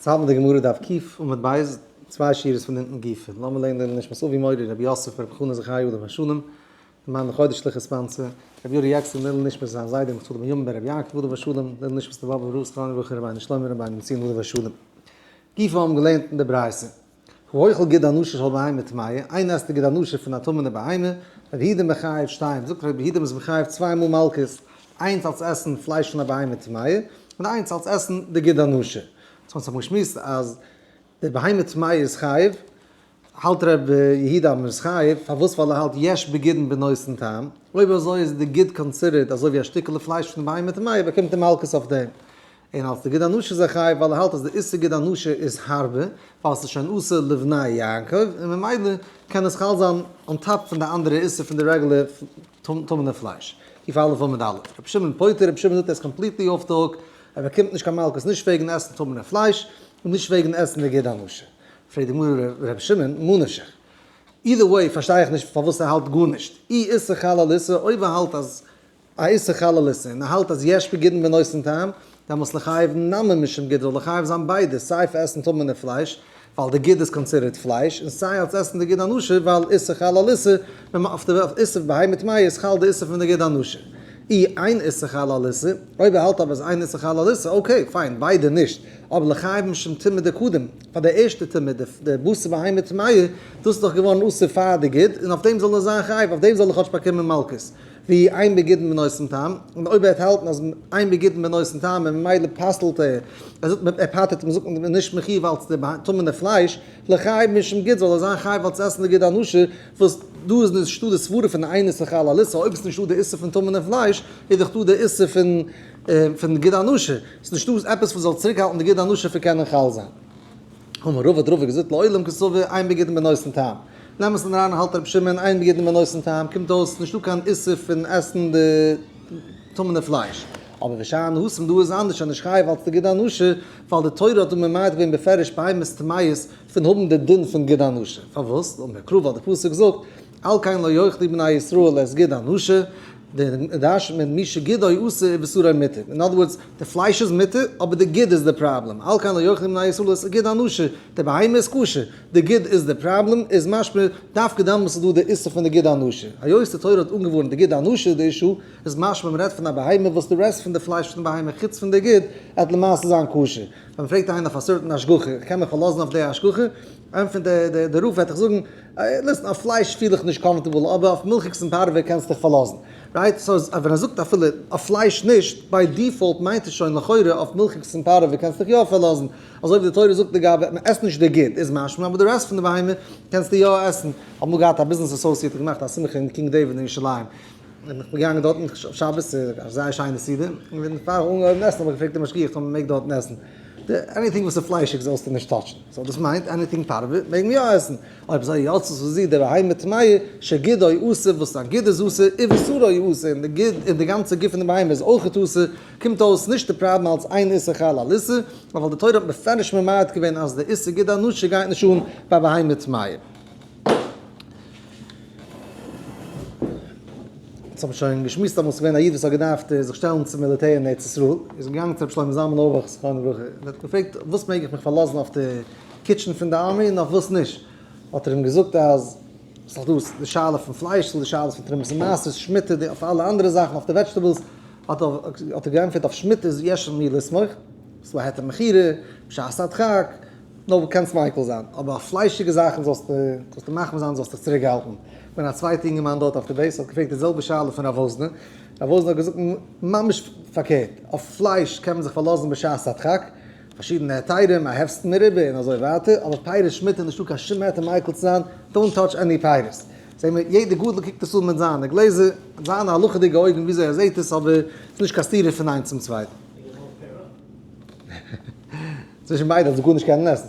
האלטן די גמרא דף ק' עמוד ב', צוויי שורות פון אונטן גופא. לאמיר לערנען לעילוי נשמת אבי מורי רבי יוסף ברב חנא זכרי' עליו השלום, למען לחודש שליחות sponsor, רבי יורי יעקסלער לעילוי נשמת זיין זיידע רבי נפתלי בנימין בן רבי יעקב עליו השלום, לעילוי נשמת די באבע רב זכרונו לברכה רבינו שלמה רבינו בנציון עליו השלום. גופא האבן געלערנט אין די ברייתא. האוכל גיד הנשה של בהמה טמאה, איינער עסט די גיד הנשה פון א טמא'נע בהמה, רבי יהודה מחייב שתיים, זאגט רבי יהודה מ'איז מחייב צוויי מאל מלקות, איינס אלס עסן פלייש פון א בהמה טמאה, און איינס אלס עסן די גיד הנשה. סאו אונז האבן געשמועסט אז די בהמה טמאה איז חייב, האלט רבי יהודה אז מ'איז חייב, פארוואס? ווייל ער האלט יש בגידין בנותן טעם, אויב אזוי איז די גיד considered אזוי ווי א שטיקעלע פלייש פון די בהמה טמאה באקומט ער מלקות אויף דעם. און אלס די גיד הנשה איז ער חייב ווייל ער האלט אז די איסור גיד הנשה איז הארבער ווייל ס'איז שוין אסור לבני יעקב און ממילא קען עס חל זיין on top פון די אנדערע איסור פון די רעגולער טמא'נע פלייש. קוף א' עמוד א'. רבי שמעון פוטר, רבי שמעון זאגט ער איז completely off the hook, ער באקומט נישט קיין מלקות נישט וועגן עסן טמא'נע פלייש און נישט וועגן עסן די גיד הנשה. פרעגט די גמרא רבי שמעון, מה נפשך? Either way פארשטיי איך נישט פארוואס ער האלט גארנישט. אי איסור חל על איסור, אויב ער האלט אז א איסור חל על איסור, און ער האלט אז יש בגידין בנותן טעם, דעמאלס ליחייב נמי משום גיד זאל ער חייב זיין ביידע, סיי פאר עסן טמא'נע פלייש, ווייל די גיד איז considered פלייש, און סיי אלס עסן די גיד הנשה, ווייל איסור חל על איסור, ווען אויף די איסור בהמה טמאה איז חל די איסור פון די גיד הנשה. אי אין איסור חל על איסור, אויב ער האלט אבער אז אין איסור חל על איסור, okay, fine, ביידע נישט, אבער ליחייב משום טומאה דקדים, פאר די ערשטע טומאה, די בשר בהמה טמאה, דאס איז דאך געווארן אסור פאר די גיד, און אויף דעם זאל ער זיין חייב, אויף דעם זאל ער כאטש באקומען מלקות. ואי אין בגידין בנותן טעם, און אויב ער וועט האלטן אז אין בגידין בנותן טעם און ממילא פסל'ט ער, ער זאגט ער פטר'ט מען זאגט מען נישט מחיוב אלץ די טמא'נע פלייש, ליחייב משום גיד זאל ער זיין חייב אלץ עסן די גיד הנשה, וואס דא איז נישטא די סברה פון אין איסור חל על איסור, אויב איז נישטא די איסור פון טמא'נע פלייש, איז דאך דא די איסור פון פון גיד הנשה, ס'איז נישטא עפעס וואס זאל צוריקהאלטן די גיד הנשה פון קענען חל זיין. אמר רבא האט רבא געזאגט לעולם קסבר אין בגידין בנותן טעם. אין אמת'ן אריין האלט רבי שמעון אין בגידין בנותן טעם קומט אויס נישטא קיין איסור פון עסן די טמא'נע פלייש. אבער ושאני התם דא איז אנדערש אז נישט חייב אלס די גיד הנשה ווייל די תורה האט דא ממעט געווען בפירוש בהמות טמאות פון האבן די דין פון גיד הנשה. פארוואס? אמר קרא ווייל די פסוק זאגט על כן לא יאכלו בני ישראל את גיד הנשה, דרש'נט מען מי שגידו אסור ובשרו מותר. אין other words, די פלייש איז מותר, אבער די גיד איז די פראבלעם. על כן לא יאכלו בני ישראל את גיד הנשה, די בהמה איז כשר, די גיד איז די פראבלעם, איז משמע דווקא דאן וואס איז דא די איסור פון די גיד הנשה. היות די תורה האט אנגעווארנט די גיד הנשה איז די issue, איז משמע מ'רעדט פון א בהמה וואס די רעסט פון די פלייש פון די בהמה חוץ פון די גיד, עט למעשה זיין כשר. ווען מ'פרעגט איינער אויף א certain השגחה, איך קען מיך פארלאזן אויף די השגחה? ענטפערט דער רב וועט דיך זאגן, listen, אויף פלייש פיל איך נישט comfortable, אבער אויף מילכיגס און פארווע קענסטו דיך פארלאזן. Right? So ווען ער זאגט אפילו אויף פלייש נישט, by default מיינט עס שוין לכאורה אויף מילכיגס און פארווע קענסטו דיך יא פארלאזן. אזוי ווי די תורה זאגט לגבי מען עסט נישט די גיד איז משמע, אבער די רעסט פון די בהמה קענסטו יא עסן. כ'האב אמאל געהאט א business associate האט געמאכט א שמחה אין קינג דעיוויד אין ירושלים, און כ'בין געגאנגען דארטן שבת, א זייער שיינע סעודה, און פאר איך אנגעהויבן עסן האב איך געפרעגט די משגיח צו מ'מעג דארטן עסן. די anything וואס איז פליישיג זאלסטו נישט touch ן, so דאס מיינט anything פארווע מעג מען יא עסן, אויב אזוי יצא זו די בהמה טמאה שגידו אסור וואס זיין גיד איז אסור ובשרו אסור און די גיד און די גאנצע גוף פון די בהמה איז אויכעט אסור, קומט אויס נישט די פראבלעם אלס אין איסור חל על איסור, נאר ווייל די תורה האט בפירוש ממעט געווען אז די איסור גיד הנשה גייט נישט אן ביי בהמה טמאה. אונז האבן שוין געשמועסט אמאל, ס'איז געווען א איד וואס האט געדארפט זיך שטעלן צום מיליטער אין ארץ ישראל, איז ער געגאנגען צו רבי שלמה זלמן אויערבאך זכרונו לברכה, און האט געפרעגט וואס מעג איך מיך פארלאזן אויף די kitchen פון די army און אויף וואס נישט, האט ער אים געזאגט אז ס'איז דא די שאלה פון פלייש, ס'איז דא די שאלות פון תרומות און מעשרות, שמיטה, אויף אלע אנדערע זאכן, אויף די vegetables, האט ער געענטפערט אויף שמיטה איז יש על מי לסמוך, ס'איז דא א היתר מכירה, בשעת הדחק. נאר קענסט מיקל זיין, אבער אויף פליישיגע זאכן זאלסטו זאלסטו מחמיר זיין, זאלסט דיך צוריק האלטן. ווען א צווייטע אינגערמאן דארט אויף די base האט געפרעגט די זעלבע שאלה פון רב וואזנער, רב וואזנער האט געזאגט ממש פארקערט, אויף פלייש קען מען זיך פארלאזן בשעת הדחק, פארשידענע היתרים, א הפסד מרובה און אזוי ווייטער, אבער פירות שמיטה איז נישטא קיין שום היתר מיקל צו זיין, don't touch any פירות. זעהן מיר, יעדער גדול קוקט עס אן מיט זיינע גלעזער, מיט זיינע הלכה'דיגע אויגן וויאזוי ער זעהט עס, אבער ס'איז נישט קיין סתירה פון איינס צום צווייטן. צווישן ביידע האט זי גארנישט קענען עסן.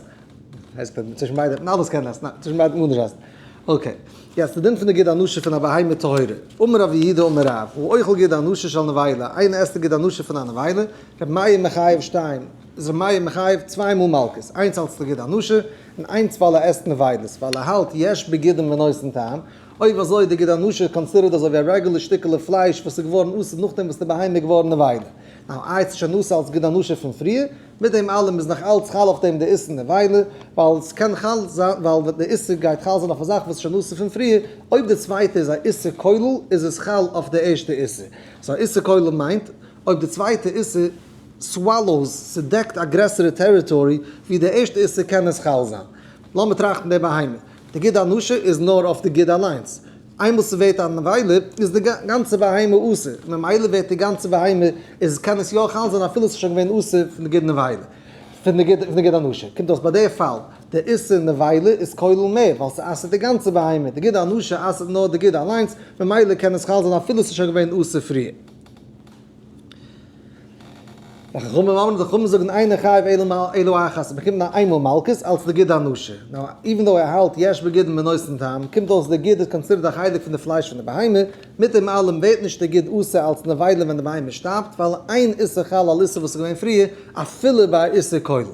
הייסט צווישן ביידע האט מען אלעס קענען עסן. ניין, צווישן ביידע האט מען גארנישט עסן. Okay. יעצט די דין פון די גיד הנשה פון א בהמה טהורה. אמר רב יהודה אמר רב, האוכל גיד הנשה של נבילה, איינער עסט די גיד הנשה פון א נבילה, רבי מאיר מחייב שתיים, איז רבי מאיר מחייב צוויי מאל מלקות, איינס אלס די גיד הנשה, און איינס ווייל ער עסט נבילות, ווייל ער האלט יש בגידין ונותן טעם, אויב אזוי די גיד הנשה considered אזוי ווי א רעגולער שטיקעלע פלייש וואס איז געווארן אסור נאכדעם וואס די בהמה איז געווארן נבילה. Now איי ס'איז שוין אסור אלס גיד הנשה פון פריער? מיט דעם אלעם איז נאך אלץ חל אויף דעם די איסור נבילה, ווייל עס קען חל זיין, ווייל די איסור גייט חל זיין אויף א זאך וואס איז שוין אסור פון פריער. אויב די צווייטע איז א איסור כולל, איז עס חל אויף די ערשטע איסור. So א איסור כולל מיינט, אויב די צווייטע איסור swallows, ס'דעקט א גרעסערע territory ווי די ערשטע איסור, קען עס חל זיין. לאמיר טראכטן די בהמה. די גיד הנשה איז נאר אויף די גיד אליינס. איינמאל ס'ווערט א נבילה, איז די גאנצע בהמה אסור. ממילא ווערט די גאנצע בהמה, איז קען עס יא חל זיין אפילו ס'איז שוין געווען אסור פון די גיד נבילה. פון די גיד הנשה. קומט אויס ביי די פאל, די איסור נבילה איז כולל מער, ווייל ס'אסר'ט די גאנצע בהמה. די גיד הנשה אסר'ט נאר די גיד אליינס, ממילא קען עס חל זיין אפילו ס'איז שוין געווען אסור פריער. וחכמים אומרים, די חכמים זאגן אינו חייב אלא אחת, מען באקומט נאר איינמאל מלקות אלס די גיד הנשה. Now, even though ער האלט יש בגידין בנותן טעם, קומט אויס די גיד איז considered א חלק פון די פלייש פון די בהמה. מיט דעם אלעם ווערט נישט די גיד אסור אלס נבילה ווען די בהמה שטארבט, ווייל אין איסור חל על איסור וואס איז געווען פריער, אפילו ביי איסור כולל.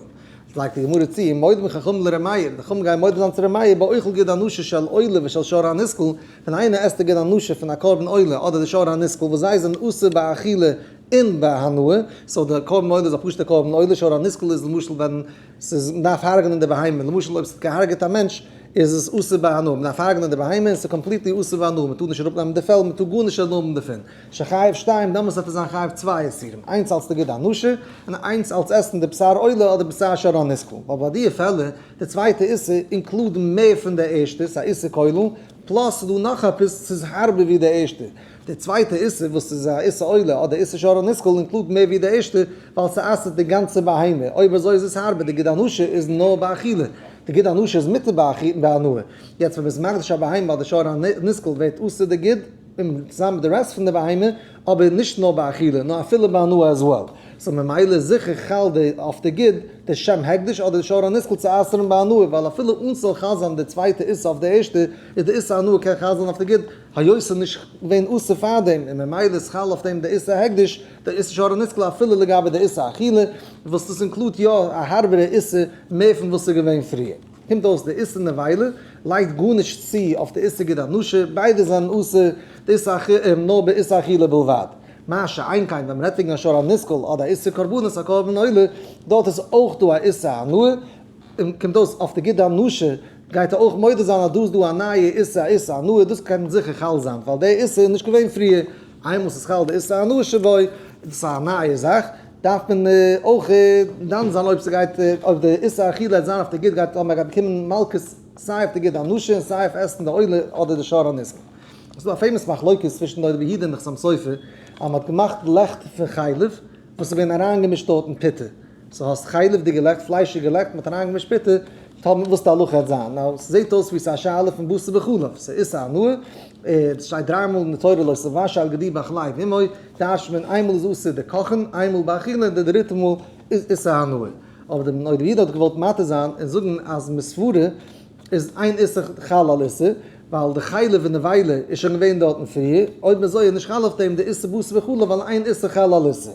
לייגט די גמרא צו, מודים חכמים לר' מאיר, די חכמים גייען מודה זיין צו ר' מאיר באוכל גיד הנשה של עולה ושל שור הנסקל, ווען איינער עסט די גיד הנשה פון א קרבן עולה אדער די שור הנסקל וואס זיי זענען אסור באכילה און בהנאה. So די קרבן עולה איז א פשוט'ע קרבן עולה, שור הנסקל איז למשל ווען ס'איז מ'דארף הרג'נען די בהמה, למשל אויב ס'האט געהארגעט א מענטש איז עס אסור בהנאה, מ'דארף הרג'נען די בהמה און ס'איז completely אסור בהנאה, מ'טאר נישט אראפנעמען די פעל, מ'טאר גארנישט הנאה האבן דערפון. שחייב שתיים, דעמאלס דארף ער זיין חייב צוויי איסורים, איינס אלס די גיד הנשה, און איינס אלס עסן די בשר עולה אדער בשר שור הנסקל, ווייל ביי די פעלער, די צווייטע איסור include מער פון די ערשטע, ס'איז א איסור כולל, plus ס'איז דא נאך עפעס, ס'איז הארבער ווי די ערשטע. די צווייטע איסור וואס איז א איסור עולה אדער איסור שור הנסקל include מער ווי די ערשטע, ווייל ס'אסר'ט די גאנצע בהמה. אויב אזוי איז עס הארבער, די גיד הנשה איז נאר באכילה, די גיד הנשה איז מותר בהנאה. יעצט ווען מ'איז מקדיש א בהמה אדער שור הנסקל ווערט אסור די גיד און צוזאמען מיט די rest פון די בהמה, אבער נישט נאר באכילה נאר אפילו בהנאה as well. So ממילא איז זיכער חל די אויף די גיד די שם הקדש אדער די שור הנסקל צו אסר'ן בהנאה, ווייל אפילו אן ס'זאל חל זיין די צווייטע איסור אויף די ערשטע, איז די איסור הנאה קען חל זיין אויף די גיד היות ס'איז נישט געווען אסור פארדעם, און ממילא איז חל אויף דעם די איסור הקדש, די איסור שור הנסקל אפילו לגבי די איסור אכילה, וואס דאס include יא א הארבערע איסור מער פון וואס ס'איז געווען פריער. קומט אויס די איסור נבילה לייגט גארנישט צו אויף די איסור גיד הנשה, ביידע זענען אסור די איסור נאר באיסור אכילה בלבד. מה שאין כן ווען מ'רעדט וועגן א שור הנסקל אדער א איסור קרבנות א קרבן עולה, דארט איז אויך דא א איסור הנאה, און קומט אויס אויף די גיד הנשה גייט ער אויך מודה זיין אז דא איז דא א נייע איסור א איסור הנאה, דאס קען זיכער חל זיין ווייל די איסור איז נישט געווען פריער. איינמאל ס'איז חל די איסור הנאה שבו, דאס איז א נייע זאך, דארף מען אויך דן זיין אויב ס'גייט, אויב די איסור אכילה וועט זיין אויף די גיד גייט אויב מ'גייט באקומען מלקות סיי אויף די גיד הנשה און סיי אויף עסן די עולה אדער די שור הנסקל. עס איז דא א famous מחלוקת צווישן נודע ביהודה און די חתם סופר אז מ'האט געמאכט לעכט פון חלב וואס איז געווען אריינגעמישט דארט אין פיטא. So האסט חלב'דיגע לעכט, פליישיגע לעכט, מ'האט אריינגעמישט פיטא, טאמער וואס די הלכה וועט זיין. Now, ס'זעט אויס ווי ס'איז א שאלה פון בשר בחלב, ס'איז א הנאה, עס שטייט דריי מאל אין די תורה לא תבשל גדי בחלב אמו, דרש'ט מען איינמאל איז אסור די קאכן, איינמאל באכילה, די דריטע מאל איז איסור הנאה. אבער די נודע ביהודה האט געוואלט מתיר זיין און זאגן אז מסברה איז אין איסור חל על איסור, ווייל די חלב און נבילה איז שוין געווען דארטן פריער, אויב אזוי איז נישט חל אויף דעם די איסור בשר בחלב ווייל אין איסור חל על איסור.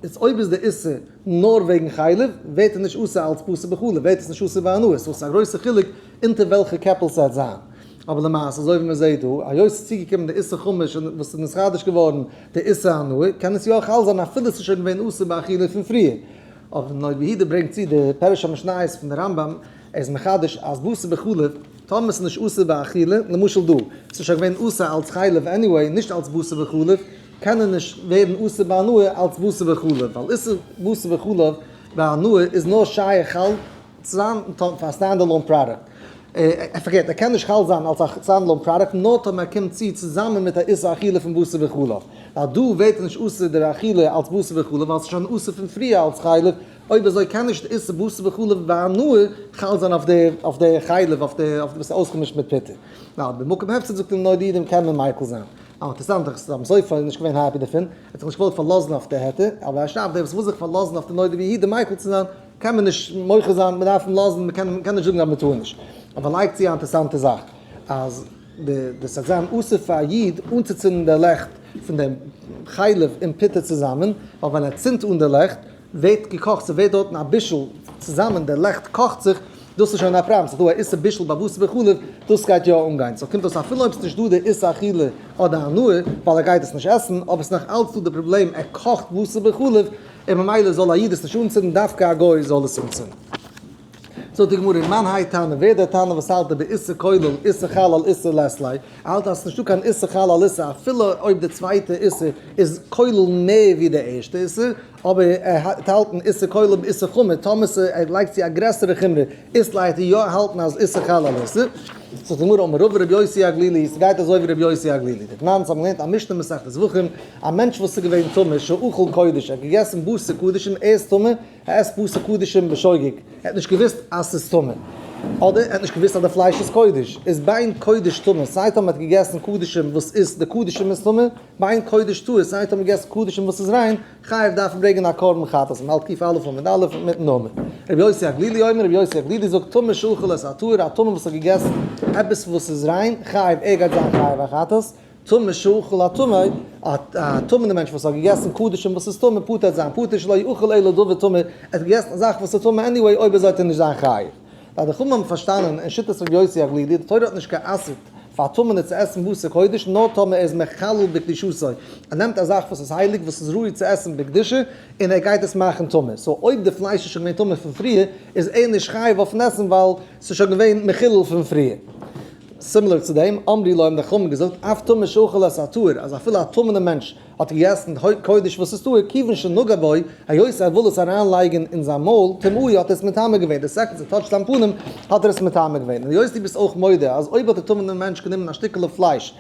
איז אויב איז די איסור נאר וועגן חלב, ווערט ער נישט אסור אלץ בשר בחלב, ווערט עס נישט אסור בהנאה, so ס'איז א גרויסע חילוק אונטער וועלכע קעפל ס'וועט זיין. אבער למעשה אזוי ווי מ'זעט דא, היות ס'איז צוגעקומען די איסור חמש און וואס איז נתחדש געווארן די איסור הנאה, קען עס יא חל זיין אפילו ס'איז שוין געווען אסור באכילה פון פריער. אבער נודע ביהודה ברענגט צו די פירוש המשניות פון די רמב ם, ער איז מחדש אז בשר בחלב, טאמער ס'איז נישט אסור באכילה, למשל דא, ס'איז שוין געווען אסור אלץ חלב anyway, נישט אלץ בשר בחלב, קען ער נישט ווערן אסור בהנאה אלץ בשר בחלב, ווייל איסור בשר בחלב בהנאה איז נאר שייך חל צו זיין פאר א stand-alone product. פארקערט, ער קען נישט חל זיין אלס א stand-alone product נאר טאמער ער קומט צו צוזאמען מיט א איסור אכילה פון בשר בחלב. ווייל דא ווערט ער נישט אסור דער אכילה אלץ בשר בחלב ווייל ס'איז שוין אסור פון פריער אלץ חלב, אויב אזוי קען נישט איסור בשר בחלב בהנאה חל זיין אויף די אויף די חלב אויף די אויף וואס איז אויסגעמישט מיט פיטער. ווייל במקום הפסד זאגט אים נאר די אידן קען מען מיקל זיין. אה, אינטערעסאנט, דער חתם סופר איז נישט געווען happy דערפון, ער האט זיך נישט געוואלט פארלאזן אויף די היתר, אבער ער שרייבט דער וואס וויל זיך פארלאזן אויף די נודע ביהודה מיקל צו זיין, קען מען נישט מוחה זיין, מען דארף אים לאזן, מען קען מען קען נישט זאגן אז מען טאר נישט. אבער לייגט צו א אינטערעסאנטע זאך, אז די די ס'וועט זיין אסור פאר א איד אנצוצינדן די לעכט פון דעם חלב און פיטער צוזאמען, ווייל ווען ער צינדט אן די לעכט, ווערט געקאכט, ס'ווערט דארטן א בישול צוזאמען, די לעכט קאכט זיך, דאס איז שוין א פראבלעם, ס'איז דא א איסור בישול ביי בשר בחלב, דאס גייט יא אנגיין. So קומט אויס אפילו אויב ס'איז נישט דא די איסור אכילה אדער הנאה, ווייל ער גייט עס נישט עסן, אבער ס'איז נאך אלץ דא די פראבלעם, ער קאכט בשר בחלב. און ממילא זאל א איד עס נישט אנצינדן, דווקא א גוי זאל עס אנצינדן. זאגט די גמרא, מאן האי תנא, ווער דער תנא וואס האלט דבאיסור כולל, איסור חל על איסור לית ליה, ער האלט אז עס איז נישטא קיין איסור חל על איסור אפילו אויב די צווייטע איסור איז כולל מער ווי די ערשטע איסור, אבער ער האט האלטן איסור כולל באיסור חמור, טאמער ער לייגט צו א גרעסערע חומרא אית ליה, יא האלטן אז איסור חל על איסור. זאגט די גמרא, אמר רבא רבי יוסי הגלילי, ס'גייט אזוי ווי רבי יוסי הגלילי, דתנן, אונז האבן געלערנט א משנה מסכת זבחים, א מענטש וואס איז געווען טמא, שאכל קודש, ער האט געגעסן בשר קדשים, ער איז טמא, ער עסט בשר קדשים בשוגג, ער האט נישט געוואוסט אז ס'איז טמא, אדער ער האט נישט געוואוסט אז די פלייש איז קודש, איז בין קודש טמא, סיי טאמער ער האט געגעסן קדשים וואס איז די קדשים איז טמא, בין קודש טהור, סיי טאמער געגעסן קדשים וואס איז ריין, חייב דארף מען ברענגען א קרבן חטאת, מ'האלט ק"א עמוד א' מיטן נאמען. רבי יוסי הגלילי אומר, רבי יוסי הגלילי זאגט, טמא שאכל את הטהור, א טמא וואס האט געגעסן עפעס וואס איז ריין, חייב, ער גייט זיין חייב א חטאת, טמא שאכל הטמא, א טמא'נע מענטש וואס האט געגעסן קדשים וואס איז טמא, פטור וועט זיין פטור, שלא יאכל אלא דבר טמא, ער האט געגעסן א זאך וואס איז טמא anyway, אויב אזוי וועט ער נישט זיין חייב. ווייל די חכמים האבן פארשטאנען אין שיטת רבי יוסי הגלילי, די תורה האט נישט גע'אסר'ט פאר א טמא'נער צו עסן בשר קודש נאר טאמער ער איז מחלל בקדושתו, ער נעמט א זאך וואס איז הייליג וואס איז ראוי צו עסן בקדושה און ער גייט עס מאכן טמא, so אויב די פלייש איז שוין געווען טמא פון פריער איז ער נישט חייב אויפן עסן ווייל ס'איז שוין געווען מחולל פון פריער. similar צו דעם, אמרו לו האבן די חכמים געזאגט, אף טמא שאכל את הטהור, אז אפילו א טמא'נער מענטש האט געגעסן קודש וואס איז טהור, כיוון שנגע בו, היות ער וויל עס אריינלייגן אין זיין מויל, טמאו האט ער עס מטמא געווען, די second ס'טאטשט זיין פנים, האט ער עס מטמא געווען. און היות דו ביסט אויך מודה אז אויב האט דער טמא'נער מענטש גענומען א שטיקעלע פלייש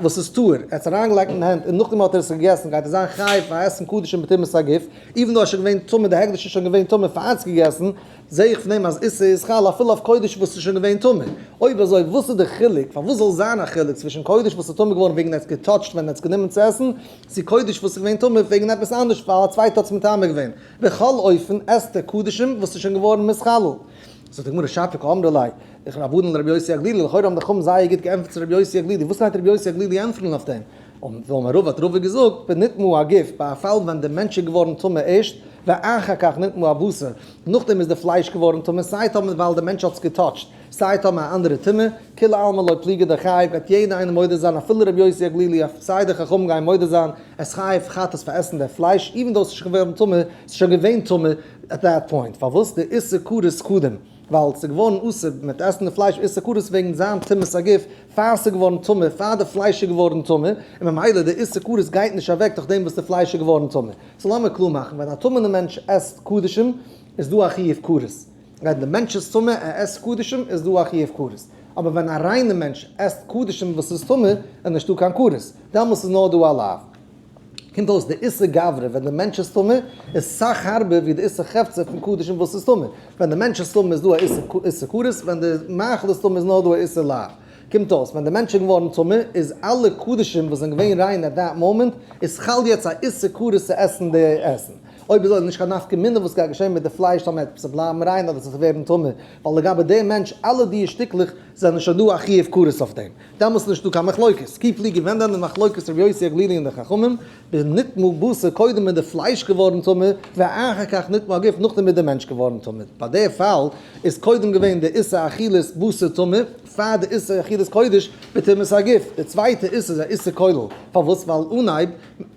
וואס איז טהור, ער האט עס אריינגעלייגט אין די הענט און נאכדעם האט ער עס געגעסן, גייט ער זיין חייב פאר עסן קדשים בטומאת הגוף, even though ער איז שוין געווען טמא, די הקדש איז שוין געווען טמא פאר ער האט עס געגעסן, זע איך פון דעם אז איסור איז חל אפילו אויף קודש וואס איז שוין געווען טמא. אויב אזוי וואס איז די חילוק? פארוואס זאל זיין א חילוק צווישן קודש וואס איז טמא געווארן וועגן ער האט עס געטאטשט ווען ער האט עס גענומען צו עסן, צו קודש וואס איז געווען טמא וועגן עפעס אנדערש ווייל א צווייטער האט עס מטמא געווען? בכל אופן עסט ער קדשים וואס איז שוין געווארן מתחלל. זאגט די גמרא שפיר קאמרי ליה רבנן לרבי יוסי הגלילי, לכאורה האבן די חכמים זייער גוט געענטפערט צו רבי יוסי הגלילי, וואס גייט רבי יוסי הגלילי ענטפערן אויף דעם? און ואמר רבא האט רבא געזאגט, בנטמא הגוף, ביי א פאל ווען דער מענטש איז געווארן טמא ערשט, ואחר כך נטמא הבשר, נאכדעם איז די פלייש געווארן טמא, סיי טאמער ווייל דער מענטש האט עס געטאטשט, סיי טאמער א אנדערע טומאה, כולי עלמא לא פליגי דחייב, גייט יעדער איינער מודה זיין אפילו רבי יוסי הגלילי, סיי די חכמים גייען מודה זיין, עס חייב חטאת פאר עסן דער פלייש, even though עס איז שוין געווארן טמא, עס איז שוין געווען טמא at that point, פארוואס די איסור כרת קדם? ווייל ס'איז געווארן אסור מיט עסן די פלייש איסור כרת וועגן זיין טומאת הגוף, פאר ס'איז געווארן טמא, פאר די פלייש איז געווארן טמא, און ממילא די איסור כרת גייט נישט אוועק דורך דעם וואס די פלייש איז געווארן טמא. so לאמיר קלאר מאכן, ווען א טמא'נער מענטש עסט קדשים איז דא א חיוב כרת. ווען די מענטש איז טמא ער עסט קדשים איז דא א חיוב כרת. אבער ווען א ריינער מענטש עסט קדשים וואס איז טמא איז נישטא קיין כרת. דעמאלס איז נאר דא א לאו. קומט אויס די איסור גברא ווען די מענטש איז טמא איז סאך הארבער ווי די איסור חפצא פון קדשים וואס איז טמא. ווען די מענטש איז טמא איז דא א איסור כרת, ווען די מאכל איז טמא איז נאר דא א איסור לאו. קומט אויס ווען די מענטש איז געווארן טמא איז אלע קדשים וואס זענען געווען ריין at that moment איז חל יעצט א איסור כרת צו עסן די עסן. אויב אזוי איז נישט קיין נפקא מינה וואס גייט געשען מיט די פלייש טאמער עס וועט בלייבן ריין אדער עס וועט ווערן טמא, ווייל לגבי די מענטש אלע די שטיקלעך זענען שוין דא א חיוב כרת אויף דעם. דעמאלס איז נישטא קיין מחלוקת. כי פליגי ווען דען די מחלוקת רבי יוסי הגלילי און די חכמים, בנטמא בשר קודם איז די פלייש געווארן טמא, ואחר כך נטמא הגוף נאכדעם איז די מענטש געווארן טמא. ביי די פאל איז קודם געווען די איסור אכילת בשר טמא, פאר די איסור אכילת קודש בטומאת הגוף. די צווייטע איסור איז א איסור כולל. פארוואס? ווייל אנהייב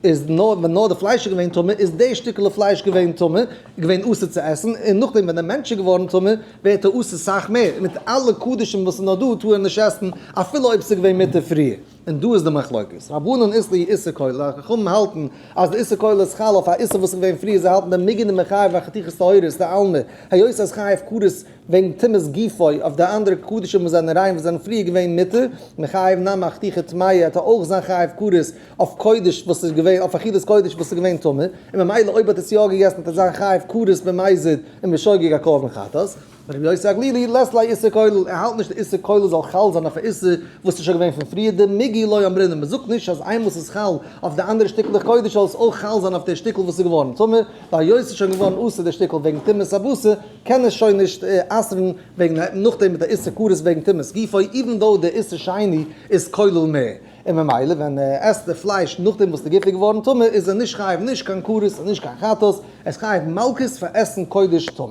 איז נאר ווען נאר די פלייש איז געווען טמא איז די שטיקעלע פלייש געווען טמא, געווען אסור צו עסן, און נאכדעם ווען די מענטש איז געווארן טמא ווערט ער אסור סאך מער, מיט אלע קדשים וואס איז נאר דא טאר ער נישט עסן אפילו אויב ס'איז געווען מותר פריער. און דא איז די מחלוקת. רבנן אית להו איסור כולל, די חכמים האלטן אז די איסור כולל איז חל אויף א איסור וואס איז געווען פריער, זיי האלטן דמיגו דמיחייב אחתיכות טהורות דעלמא, היות אז חייב כרת וועגן טומאת גופו אויף די אנדערע קדשים וואס זענען ריין וואס זענען פריער געווען מותר, מיחייב נמי אחתיכה טמאה, האט ער אויך זיין חייב כרת אויף קודש וואס איז געווען, אויף אכילת קודש וואס איז געווען טמא, און ממילא אויב האט ער עס יא געגעסן וועט ער זיין חייב כרת במזיד און בשוגג א קרבן חטאת. רבי יוסי הגלילי לית ליה איסור כולל, ער האלט נישט די איסור כולל זאל חל זיין אויף א איסור וואס איז שוין געווען פון פריער, דמיגו לא אמרינן, מען זאגט נישט אז איינמאל ס'איז חל אויף די אנדערע שטיקלעך קודש זאל עס אויך חל זיין אויף די שטיקל וואס איז געווארן טמא, ווייל היות ס'איז שוין געווארן אסור די שטיקל וועגן טומאת הבשר, קען עס שוין נישט אסר'ן וועגן נאכדעם מיט א איסור כרת וועגן טומאת גופו, even though די איסור שני איז כולל מער. און ממילא ווען ער עסט די פלייש נאכדעם וואס די גוף איז געווארן טמא איז ער נישט חייב נישט קיין כרת און נישט קיין חטאת, ער איז חייב מלקות פאר עסן קודש טמא.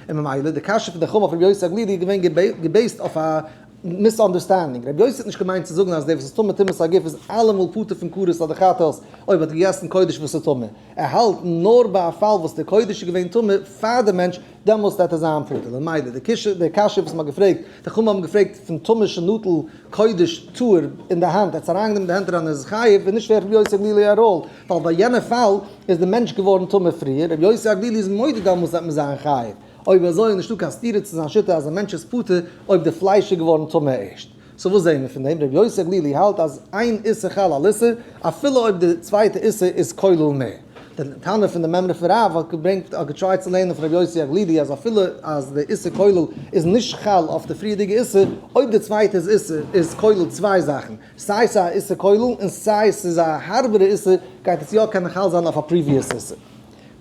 און ממילא די קשיא פון די חכמים אויף רבי יוסי הגלילי איז געווען געבעיסט אויף א misunderstanding, רבי יוסי האט נישט געמיינט צו זאגן אז דער וואס איז טמא טומאת הגוף איז אלעמאל פטור פון כרת אדער חטאת אויב האט געגעסן קודש וואס איז טמא, ער האלט נאר ביי א פאל וואס די קודש איז געווען טמא פאר די מענטש דעמאלסט וועט ער זיין פטור. למעלה די קושיא די קשיא וואס מ'האט געפרעגט, די חכמים האבן געפרעגט פון טמא שנטל קודש טהור אין די האנט, ער האט עס אריינגענומען אין די הענט אריין און איז חייב, איז נישט שווער רבי יוסי הגלילי at all, ווייל ביי יענע פאל איז די מענטש געווארן טמא פריער, רבי יוסי הגלילי איז מודה דעמאלסט וועט מען זיין חייב. אויב אזוי איז נישטא קיין סתירה צו זיין שיטה אז א מענטש איז פטור אויב די פלייש איז געווארן טמא ערשט. so וואס זעהן מיר פון דעם? רבי יוסי הגלילי האלט אז אין איסור חל על איסור אפילו אויב די צווייטע איסור איז כולל מער. די טענה פון די מימרא פון רב האט געברענגט האט גע try ט צו לערנען פון רבי יוסי הגלילי אז אפילו אז די איסור כולל איז נישט חל אויף די פריערדיגע איסור, אויב די צווייטע איז איסור איז כולל צוויי זאכן, סיי ס'איז א איסור כולל און סיי ס'איז א הארבערע איסור גייט עס יא קענען חל זיין אויף א previous איסור.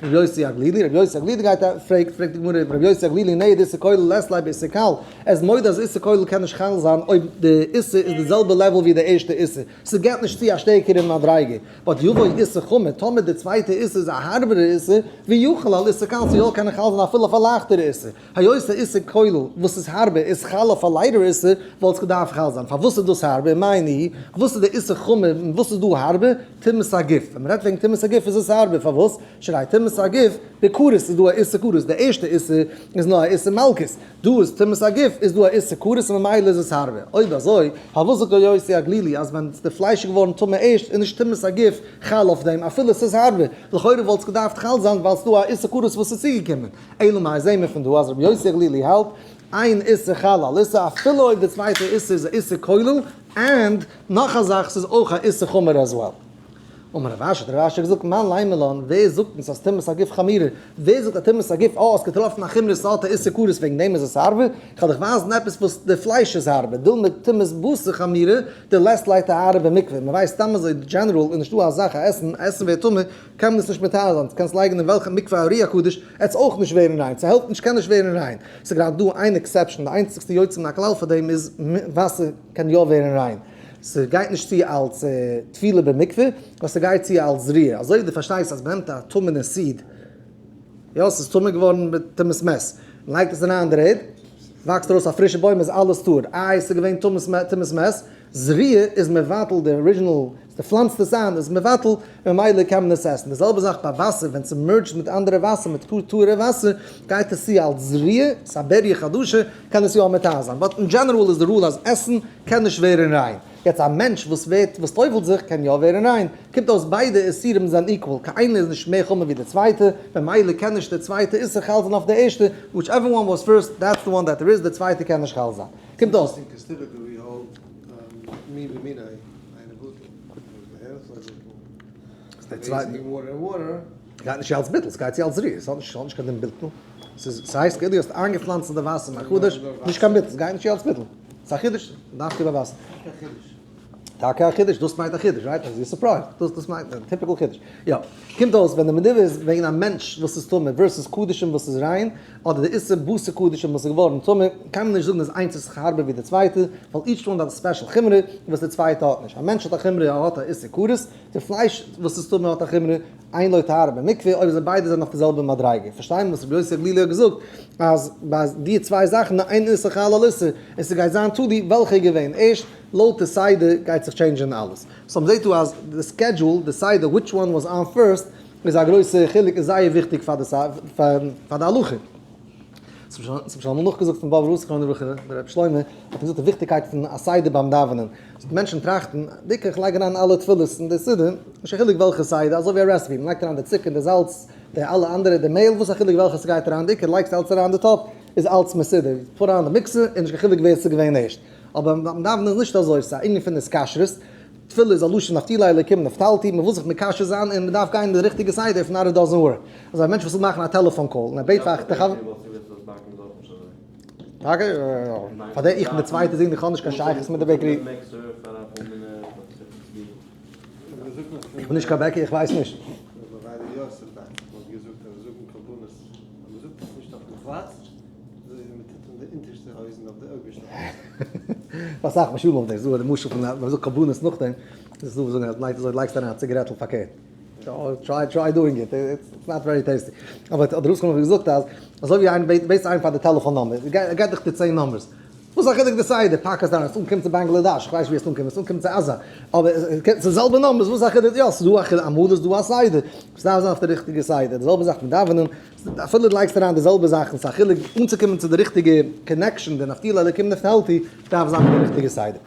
רבי יוסי הגלילי, רבי יוסי הגלילי גייט א, פרעגט, פרעגט די גמרא, רבי יוסי הגלילי נהי דאיסור כולל לית ליה באיסור קל, ער איז מודה אז איסור כולל קען נישט חל זיין אויב די איסור איז די זעלבע level ווי די ערשטע איסור, ס'געט נישט צו א שטערקערע מדריגה, but יבוא איסור חמור, טאמער די צווייטע איסור איז א הארבערע איסור, ויחול על איסור קל, ס'זאל קענען חל זיין אפילו אויף א לייכטערע איסור. היות א איסור כולל וואס איז הארבער איז חל אויף א לייטערע איסור, וואלט עס געדארפט חל זיין. פארוואס איז דאס הארבער? מאי ניהו? וואס איז די איסור חמור און וואס איז דא הארבער? טומאת הגוף. ווען מ'רעדט וועגן טומאת הגוף איז עס הארבער. פארוואס? שהרי טומאת הגוף בכרת איז דא א איסור כרת. די ערשטע איסור איז נאר א איסור מלקות. דא איז טומאת הגוף איז דא א איסור כרת און ממילא איז עס הארבער. אויב אזוי, פארוואס זאגט ר' יוסי הגלילי אז ווען די פלייש איז געווארן טמא ערשט איז נישט טומאת הגוף חל אויף דעם אפילו עס איז הארבער? לכאורה וואלט עס געדארפט חל זיין ווייל ס'איז דא א איסור כרת וואס איז צוגעקומען. אלא מאי זעהן מיר פון דא אז רבי יוסי הגלילי האלט אין איסור חל על איסור אפילו אויב די צווייטע איסור איז א איסור כולל, and נאך א זאך ס'איז אויך א איסור חמור as well. אמר רב אשי האט רב אשי געזאגט מאן לימא לן ווער זאגט אונז אז טומאת הגוף חמירא, ווער זאגט אז טומאת הגוף אה האסט געטראפן א חומרא ס'האט א איסור כרת וועגן דעם איז עס הארבער, כ'וועל דיך ווייזן עפעס וואס די פלייש איז הארבער, דילמא טומאת בשר חמירא דלית ליה טהרה במקווה, מ'ווייסט סתם אזוי general איז נישטא א זאך א עסן, א עסן ווערט טמא קען מען עס נישט מטהר זיין, קענסט לייגן אין וועלכע מקווה ארי הקדוש, עטס אויך נישט ווערן ריין, ס'העלפט נישט קען נישט ווערן ריין, ס'איז גראדע דא איין exception, די איינציגסטע יוצא מן הכלל פאר דעם איז וואסער קען יא ווערן ריין, ס'גייט נישט צו אלס טבילה במקווה, נאר ס'גייט צו אלס זריעה, אזוי ווי דו פארשטייסט אז מ'נעמט א טמא'נע seed, יא ס'איז טמא געווארן מיט טומאת מת, מ'לייגט עס אריין אין דער ערד, וואקסט ארויס א פרישע בוים איז אלעס טהור, איי ס'איז געווען טומאת מת, זריעה איז מבטל די original, די פלאנצט עס איין איז מבטל, ממילא קען מען עס עסן. די זעלבע זאך ביי וואסער, ווען ס' merge ט מיט אנדערע וואסער, מיט טהור'ע וואסער, גייט עס צו אלס זריעה, ס'איז א בריאה חדשה, קען עס יא מטהר זיין. but אין general איז די rule אז עסן קען נישט ווערן ריין. יעצט א מענטש וואס ווערט, וואס טובל'ט זיך, קען יא ווערן ריין. קומט אויס ביידע איסורים זענען equal, קיין איינער איז נישט מער חמור ווי די צווייטע, ממילא קען נישט די צווייטע איסור חל זיין אויף די ערשטע, whichever one was first, that's the one that there is, די צווייטע קען נישט חל זיין. קומט אויס. גייט נישט אלס ביטול, ס'גייט צו אלס זריעה, ס'האט נישט קיין דין ביטול, ס'הייסט כאילו האסט איינגעפלאנצט אין די וואסער מחדש, נישט קיין ביטול, ס'גייט נישט צו אלס ביטול, ס'איז א חידוש, דווקא ביי וואסער. טאקע א חידוש, דאס מיינט א חידוש, right? אז you're surprised, דאס דאס מיינט א typical חידוש. יא, קומט אויס ווען די מדידה איז וועגן א מענטש וואס איז טמא versus קדשים וואס איז ריין, אדער די איסור בשר קדשים וואס איז געווארן טמא, קען מען נישט זאגן אז איינס איז הארבער ווי די צווייטע, ווייל each one האט א special חומרא וואס די צווייטע האט נישט. א מענטש האט א חומרא, ער האט א איסור כרת, די פלייש וואס איז טמא האט א חומרא, אין לו טהרה במקווה, אויב זיי ביידע זענען אויף די זעלבע מדריגה. פארשטיי מיר וואס רבי יוסי הגלילי האט געזאגט, אז ביי די צוויי זאכן אין איסור חל על איסור, און ס'גייט זיין תלוי וועלכע איז געווען ערשט, לויט די סדר גייט זיך change ען אלעס. so מ'זעט דא אז די schedule, די סדר, which one was on first, איז א גרויסע חילוק און זייער וויכטיג פאר די פאר די הלכה. ס'האט שוין אמאל נאכגעזאגט פון באבוב זכרונו לברכה, דער רבי שלמה האט געזאגט די וויכטיגקייט פון א סדר ביים דאווענען. מענטשן טראכטן, דיקא איך לייג אריין אלע תפילות אין די סידור, נישט קיין חילוק וועלכע סדר, אזוי ווי א recipe, מ'לייגט אריין די צוקער, די זאלץ, די אלע אנדערע, די מעהל, וואס א חילוק וועלכע ס'גייט אריין, דיקא לייגסט אלץ אריין די טאפ, איז אלץ מסודר, put אריין די mixer, און נישט קיין חילוק ווער ס'איז געווען ערשט. אבער ביים דאווענען איז נישט אזוי, ס'איז א ענין פון התקשרות, תפילה איז א לשון נפתולי אלקים נפתלתי, מ'וויל זיך מקשר זיין און מ'דארף גיין אין די ריכטיגע סדר, if not it doesn't work. אזוי א מענטש וואס וויל מאכן א טעלעפאן call און ער בעט פאר די חבר. טאקע? פאר די איך בין די צווייטע זון איך האב נישט קיין שייכות מיט די bakery. איך בין נישט קיין בעקער איך ווייס נישט. אסאך משלים אויף דאס, דא די משל פון ווען מ'זאגט קרבנות נאכדעם, איז דא וואס זאגן אז לייגט אזוי לייגסט אריין א ציגערעטל פארקערט. try try doing it, it's not very tasty. אבער האט דער רב זכרונו לברכה געזאגט אז אזוי ווי איינער בעט בעטסט איינעם פאר די טעלעפאן number, ער געט דיך די צען numbers. וואס א חילוק די סדר? פאקיסטאן וועסט אנקומען צו באנגלאדעש, איך ווייס נישט ווי וועסט אנקומען, וועסט אנקומען צו עזה, אבער ס'איז זעלבע numbers, וואס א חילוק? יא, ס'איז דא א חילוק, אמאל איז דא א סדר, ס'דארף זיין אויף די ריכטיגע סדר, די זעלבע זאך מיט דאווענען, אפילו דו לייגסט אריין די זעלבע זאכן, ס'איז א חילוק אנצוקומען צו די ריכטיגע connection, די נפתלי אלוקים נפתלתי, דארף זיין מיט די ריכטיגע סדר.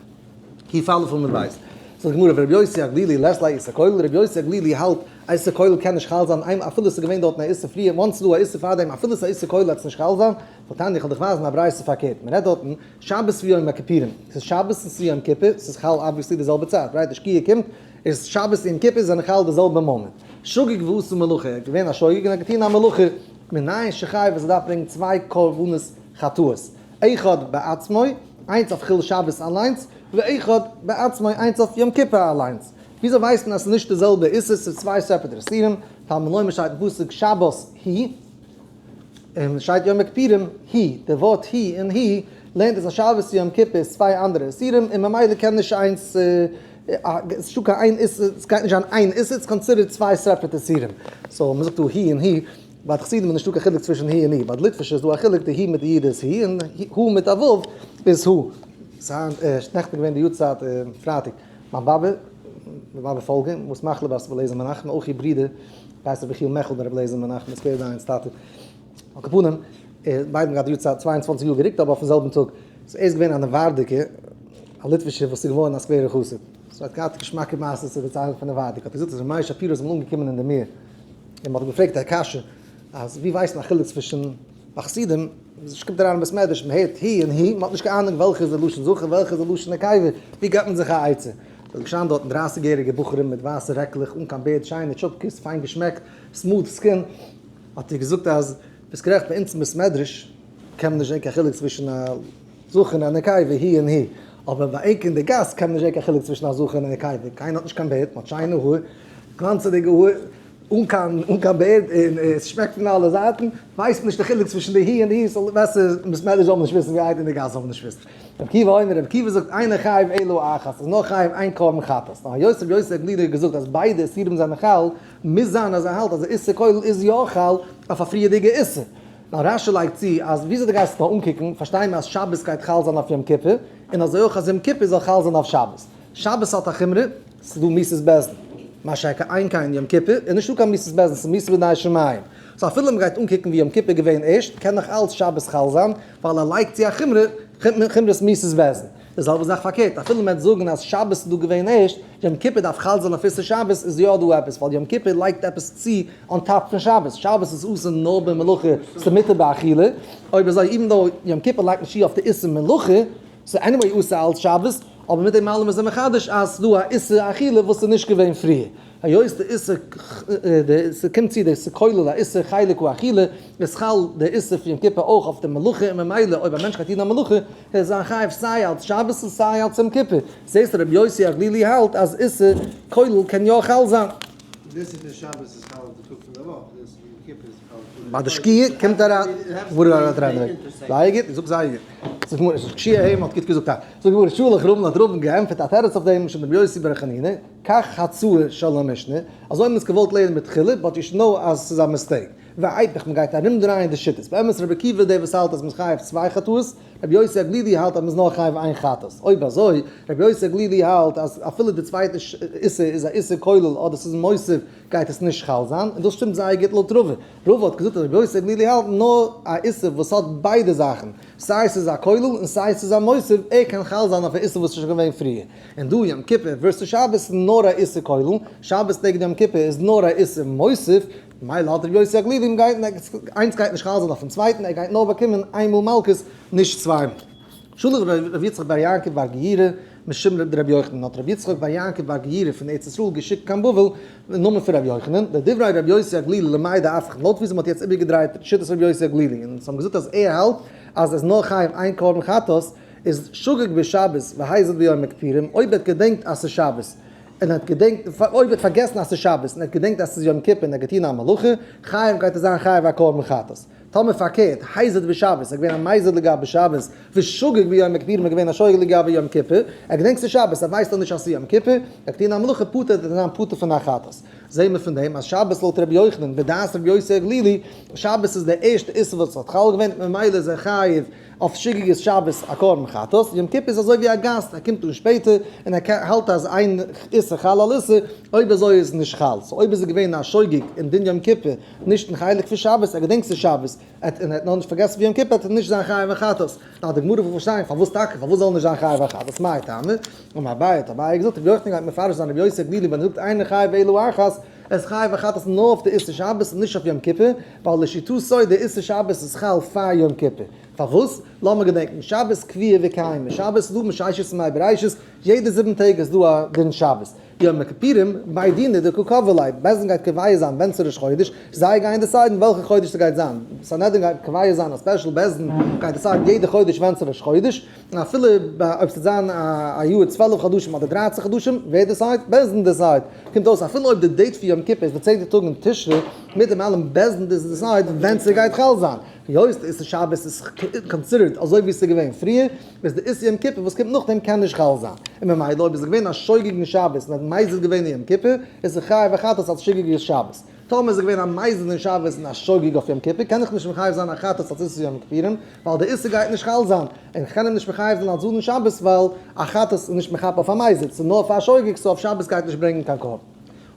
כי פאלא פון מען ווייסט. זאגט די גמרא ורבי יוסי הגלילי לית ליה איסור כולל, רבי יוסי הגלילי האלט א איסור כולל קען נישט חל זיין איינמאל אפילו ס'איז געווען דארטן א איסור פריער, once ס'איז דא א איסור פארדעם אפילו ס'איז א איסור כולל וועט עס נישט חל זיין, והתניא איך וועל דיך ווייזן א ברייתא פארקערט, מען רעדט דארטן שבת ויום הכיפורים, ס'איז שבת און ס'איז יום כיפור, ס'איז חל obviously די זעלבע צייט, right? די שקיעה קומט, איז שבת און יום כיפור זענען חל די זעלבע מאמענט. שגג ועשה מלאכה, ער איז געווען א שוגג און האט געטון א מלאכה, מנין שחייב אז ער דארף ברענגען צוויי קרבנות חטאות, אחד בעצמו, איינס אויף חילול שבת אליינס, ואחד בעצמו, איינס אויף יום כיפור אליינס. וויאזוי ווייסט מען אז ס'איז נישט די זעלבע איסור, ס'איז צוויי separate איסורים, תלמוד לומר שטייט אין פסוק שבת היא, און שטייט יום הכיפורים היא, די ווארט היא און הוא לערנט אז שבת און יום כיפור איז צוויי אנדערע איסורים און ממילא קען נישט איינס, ס'נישטא קיין איין איסור, ס'גייט נישט זיין איין איסור, ס'איז considered צוויי separate איסורים. so מ'זאגט דא היא און הוא, ביי די חסידים איז נישטא קיין חילוק צווישן היא און הוא, ביי די ליטווישע איז דא א חילוק, די ה' מיט די י' איז היא און הוא מיט א ו' איז הוא. ס'איז היינט נעכטן געווען די יארצייט פרייטאג, מיין באבע, מיין באבע פאלגע, וואס מחלה בת רבי אליעזר מנחם, אויך איר ברודער, הייסט רבי יחיאל מעכל בן רבי אליעזר מנחם, סקווער דיין'ס טאטע. על כל פנים, ביידע האבן געהאט די יארצייט 22 יאר גערוקט אבער אויפן זעלבן טאג. so ער איז געווען א נאווארדיקער, א ליטווישער וואס איז געווארן א סקווערער חסיד. so ער האט געהאט געשמאקע מעשות צו דערציילן פון נאווארדיק. האט ער געזאגט אז ר' מאיר שפירא איז אמאל אנגעקומען אין די מיר, און מ'האט אים געפרעגט א קשיא, אז ווי ווייסט מען א חילוק צווישן ביי חסידים, מ'קומט אריין אין בית מדרש, מ'הערט היא און הוא, מ'האט נישט קיין אהנונג וועלכע איז די לשון זכר וועלכע איז די לשון נקבה, ווי געבט מען זיך א עצה? ס'האט געשטאנען דארטן דרייסיג יעריגע בחורים מיט ווייסע רעקלעך, אן קיין בערד, שיינע טשופקעס, פיין געשמעקט, smooth skin, האט ער געזאגט אז ביסט גערעכט ביי אונז אין בית מדרש קען מען נישט זען קיין חילוק צווישן א זכר און א נקבה, היא און הוא, אבער ביי ענק אין די גאס קען מען נישט זען קיין חילוק צווישן א זכר און א נקבה, קיינער האט נישט קיין בערד, מ'האט שיינע האר, גלאנצעדיגע האר, אן קיין אן קיין בערד און עס שמעקט פון אלע זייטן, ווייסט מען נישט די חילוק צווישן די היא און די הוא, so בעסער בית מדרש זאל מען נישט וויסן ווי איידער אין די גאס זאל מען נישט וויסן. רבי עקיבא אומר, רבי עקיבא זאגט אינו חייב אלא אחת, איז נאר חייב איין קרבן חטאת. נאר היות רבי יוסי הגלילי האט געזאגט אז ביידע איסורים זענען חל, מוז זיין אז ער האלט אז די איסור כולל איז יא חל אויף א פריערדיגע איסור. נאר רשי לייגט צו אז וויאזוי דו גייסט עס נאר אנקוקן, פארשטיי מיר אז שבת גייט חל זיין אויף יום כיפור, און אזוי אויך אז יום כיפור זאל חל זיין אויף שבת. שבת האט א חומרא, ס'איז דא מיתת בית דין. מה שאין כן יום כיפור איז נישטא קיין מיתת בית דין, ס'איז מיתה בידי שמים. so אפילו מ'גייט אנקוקן ווי יום כיפור געווען ערשט, קען נאך אלץ שבת חל זיין, ווייל ער לייגט צו א חומרא, חומרת מיתת בית דין. די זעלבע זאך פארקערט, אפילו מ'וועט זאגן אז שבת איז דא געווען ערשט, יום כיפור דארף חל זיין אויף איסור שבת, איז יא דא עפעס, ווייל יום כיפור לייגט עפעס צו on top פון שבת, שבת איז אסור נאר במלאכה, ס'איז מותר באכילה, אויב אזוי even though יום כיפור לייגט נישט צו אויף די איסור מלאכה, ס'איז anyway אסור אלץ שבת, אבער מיט דעם אלעם איז ער מחדש אז ס'דא א איסור אכילה וואס איז נישט געווען פריער. היות די איסור, ס'קומט צו די איסור כולל א איסור חלק האכילה, איז חל די איסור פון יום כיפור אויך אויף די מלאכה און ממילא אויב א מענטש גייט טון א מלאכה איז זיין חייב סיי אלץ שבת און סיי אלץ יום כיפור. זעסט רבי יוסי הגלילי האלט אז איסור כולל קען יא חל זיין. די איסור פון שבת איז חל אויף די טאג פון די וואך, די איסור פון יום כיפור איז חל אויף די טאג. ביי די שקיעה קומט אריין, זייער גוט, זאגט זייער גוט. זאגט גמרא, שקיעה ה' האט גוט געזאגט א. זאגט גמרא, שלח רבין האט רבין געענטפערט א תירוץ אויף דעם משום רבי יוסי בר חנינא, כך הצעה של המשנה, אזוי האבן אונז געוואלט לערנען מתחילה, but you should know אז ס'איז א mistake. ואיפוך, מ'גייט ארומדרייען די שיטות. באמת רבי עקיבא דער וואס האלט אז מ'איז חייב צוויי חטאות, רבי יוסי הגלילי האלט אז מ'איז נאר חייב איין חטאת. אויב אזוי, רבי יוסי הגלילי האלט אז אפילו די צווייטע איסור איז א איסור כולל אדער ס'איז מוסיף גייט עס נישט חל זיין, און דאס שטימט זייער גוט לויט רבא. רבא האט געזאגט אז רבי יוסי הגלילי האלט נאר א איסור וואס האט ביידע זאכן, סיי ס'איז א כולל און סיי ס'איז א מוסיף, ער קען חל זיין אויף א איסור וואס איז שוין געווען פריער. און דא יום כיפור versus שבת איז נאר א איסור כולל, שבת נגד יום כיפור איז נאר א איסור מוסיף, ממילא האלט רבי יוסי הגלילי מ'גייט איינס גייט נישט חל זיין אויפן צווייטן, ער גייט נאר באקומען איין מאל מלקות נישט צוויי מאל. שלח רבי יצחק בר יעקב בר גיורא משום רבי יוחנן, האט רבי יצחק בר יעקב בר גיורא פון ארץ ישראל געשיקט קיין בבל אין נאמען פון רבי יוחנן, לדברי רבי יוסי הגלילי למאי דאפכא, לויט ווי מ'האט יעצט איבערגעדרייט שיטת רבי יוסי הגלילי און זיי האבן געזאגט אז ער האלט אז עס איז נאר חייב איין קרבן חטאת, איז שגג בשבת והזיד ביום הכיפורים, אויב ער האט געדענקט אז ס'איז שבת, און ער האט געדענקט, אויב ער האט פארגעסן אז ס'איז שבת, און ער האט געדענקט אז ס'איז יום כיפור און ער האט געטון א מלאכה, חייב גייט ער זיין חייב א קרבן חטאת. טאמער פארקערט, הזיד בשבת, ער איז געווען א מזיד לגבי שבת, ושגג ביום הכיפורים איז געווען א שוגג לגבי יום כיפור, ער געדענקט ס'איז שבת, ער ווייסט נאר נישט אז ס'איז יום כיפור, ער האט געטון א מלאכה פטור וועט ער זיין פטור פון א חטאת. זעהן מיר פון דעם אז שבת לויט רבי יוחנן ודעת רבי יוסי הגלילי, שבת איז דער ערשטע איסור וואס האט חל געווען, ממילא איז ער חייב אויף שגגת שבת א קרבן חטאת, יום כיפור איז אזוי ווי א גאסט, ער קומט אן שפעטער און ער האלט אז אין איסור חל על איסור, אויב אזוי איז נישט חל, so אויב איז ער געווען א שוגג אין דין יום כיפור, נישט אין חלק פון שבת, ער געדענקט ס'איז שבת, ער האט און ער האט נאכנישט פארגעסן פון יום כיפור וועט ער נישט זיין חייב א חטאת. דארף די גמרא פארשטיין פארוואס טאקע פארוואס זאל ער נישט זיין חייב א חטאת מאי טעמא? אמר אביי האט אביי געזאגט רבי יוחנן גייט מפרש זיין רבי יוסי הגלילי ווען ער זאגט אינו חייב אלא אחת ער איז חייב א חטאת נאר אויף די איסור שבת און נישט אויף יום כיפור ווייל לשיטתו די איסור שבת איז חל פאר יום כיפור. פארוואס? לאמיר געדענקן שבת קביעא וקיימא שבת איז דא מששת ימי בראשית יעדע זיבן טעג איז דא א דין שבת. יום הכיפורים, בי דינא דקא קבעי ליה, בית דין גייט קובע זיין ווען ס'איז ראש חודש, זיי גייען decide ן וועלכע חודש ס'גייט זיין, סנהדרין גייט קובע זיין א special בית דין גייט decide ן יעדע חודש ווען ס'איז ראש חודש, און אפילו אויב ס'וועט זיין א יאר 12 חדשים אדער 13 חדשים, ווער decide ט? בית דין decide ט. קומט אויס אפילו אויב די date פון יום כיפור איז די צענטע טאג אין תשרי, מיט דעם אלעם בית דין decide ט ווען ס'גייט חל זיין. היות די איסור שבת איז considered אזוי ווי ס'איז געווען פריער, איז די איסור יום כיפור וואס קומט נאכדעם קען נישט חל זיין, און ממילא אויב איז ער געווען א שוגג אין שבת און האט מזיד געווען אין יום כיפור, איז ער חייב א חטאת אלס שגגת שבת. טאמער איז ער געווען א מזיד אין שבת און א שוגג אויף יום כיפור, קען איך נישט מחייב זיין א חטאת אלס איסור יום כיפורים, ווייל די איסור גייט נישט חל זיין, און כ'קען אים נישט מחייב זיין אלס זדון שבת ווייל א חטאת איז נישט מכפר אויף א מזיד, ס'איז נאר פאר א שוגג, so אויף שבת גייט נישט ברענגען קיין קרבן.